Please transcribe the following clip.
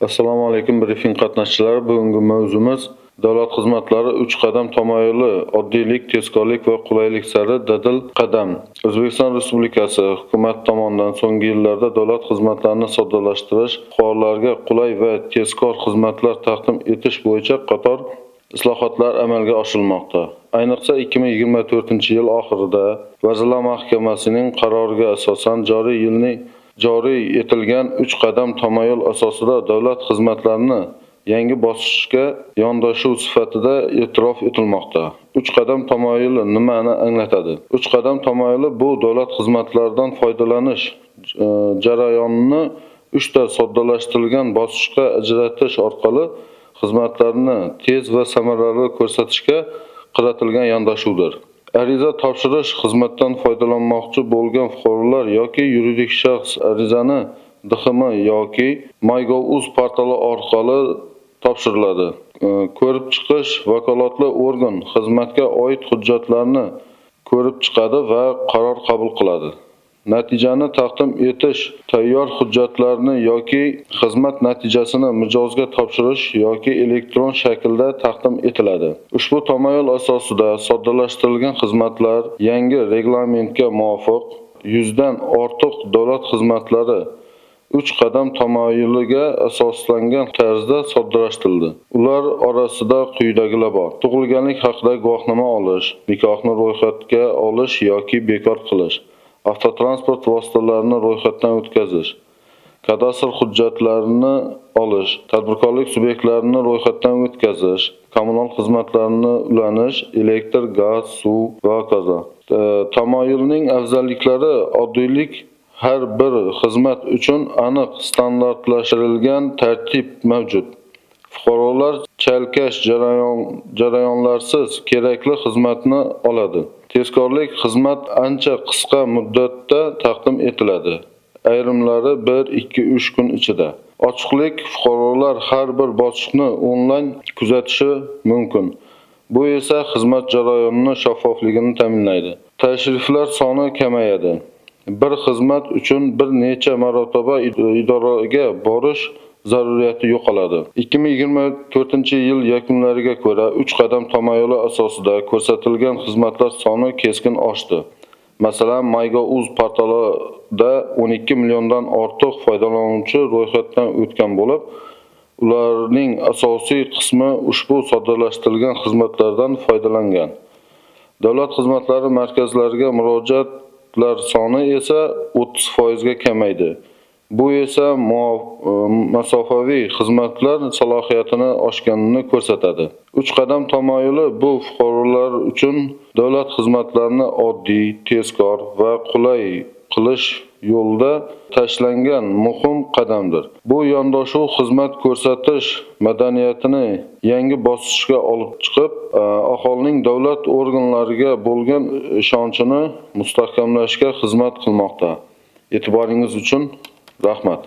Assalomu alaykum, brifing qatnashchilari. Bugungi mavzumiz davlat xizmatlari 3 qadam tamoyili: oddiylik, tezkorlik va qulaylik sari dadil qadam. O'zbekiston Respublikasi hukumati tomonidan so'nggi yillarda davlat xizmatlarini soddalashtirish, fuqarolarga qulay va tezkor xizmatlar taqdim etish bo'yicha qator islohotlar amalga oshirilmoqda. Ayniqsa 2024-yil oxirida Vazirlar Mahkamasining qaroriga asosan joriy yilning joriy etilgan 3 qadam tamoyil asosida davlat xizmatlarini yangi bosqichga yondashuv sifatida e'tirof etilmoqda. 3 qadam tamoyili nimani anglatadi? 3 qadam tamoyili bu davlat xizmatlaridan foydalanish jarayonini 3 ta soddalashtirilgan bosqichga ajratish orqali xizmatlarni tez va samarali ko'rsatishga qaratilgan yondashuvdir. Ariza topshirish: xizmatdan foydalanmoqchi bo'lgan fuqarolar yoki yuridik shaxs arizani DHM yoki MyGov.uz portali orqali topshiriladi. Ko'rib chiqish: vakolatli organ xizmatga oid hujjatlarni ko'rib chiqadi va qaror qabul qiladi. Natijani taqdim etish: tayyor hujjatlarni yoki xizmat natijasini mijozga topshirish yoki elektron shaklda taqdim etiladi. Ushbu tamoyil asosida soddalashtirilgan xizmatlar yangi reglamentga muvofiq 100 dan ortiq davlat xizmatlari 3 qadam tamoyiliga asoslangan tarzda soddalashtirildi. Ular orasida quyidagilar bor: tug'ilganlik haqida guvohnoma olish, nikohni ro'yxatga olish yoki bekor qilish, avtotransport vositalarini ro'yxatdan o'tkazish, kadastr hujjatlarini olish, tadbirkorlik subyektlarini ro'yxatdan o'tkazish, kommunal xizmatlarni ulanish, elektr, gaz, suv va hokazo. Tamoyilning afzalliklari: oddiylik, har bir xizmat uchun aniq standartlashtirilgan tartib mavjud. Fuqarolar chalkash jarayonlarsiz kerakli xizmatni oladi. Tezkorlik: xizmat ancha qisqa muddatda taqdim etiladi. Ayrimlari 1, 2, 3 kun ichida. Ochiqlik: fuqarolar har bir bosqichni onlayn kuzatishi mumkin. Bu esa xizmat jarayonini shaffofligini ta'minlaydi. Tashriflar soni kamayadi. Bir xizmat uchun bir necha marotaba idoraga borish zaruriyati yo'qoladi. 2024-yil yakunlariga ko'ra 3 qadam tamoyili asosida ko'rsatilgan xizmatlar soni keskin oshdi. Masalan, MyGov.uz portalida 12 milliondan ortiq foydalanuvchi ro'yxatdan o'tgan bo'lib, ularning asosiy qismi ushbu soddalashtirilgan xizmatlardan foydalangan. Davlat xizmatlari markazlariga murojaatlar soni esa 30% ga kamaydi. Bu esa masofaviy xizmatlar salohiyatini oshganini ko'rsatadi. 3 qadam tamoyili bu fuqarolar uchun davlat xizmatlarini oddiy, tezkor va qulay qilish yo'lida tashlangan muhim qadamdir. Bu yondashuv xizmat ko'rsatish madaniyatini yangi bosqichga olib chiqib, aholining davlat organlariga bo'lgan ishonchini mustahkamlashga xizmat qilmoqda. E'tiboringiz uchun rahmat.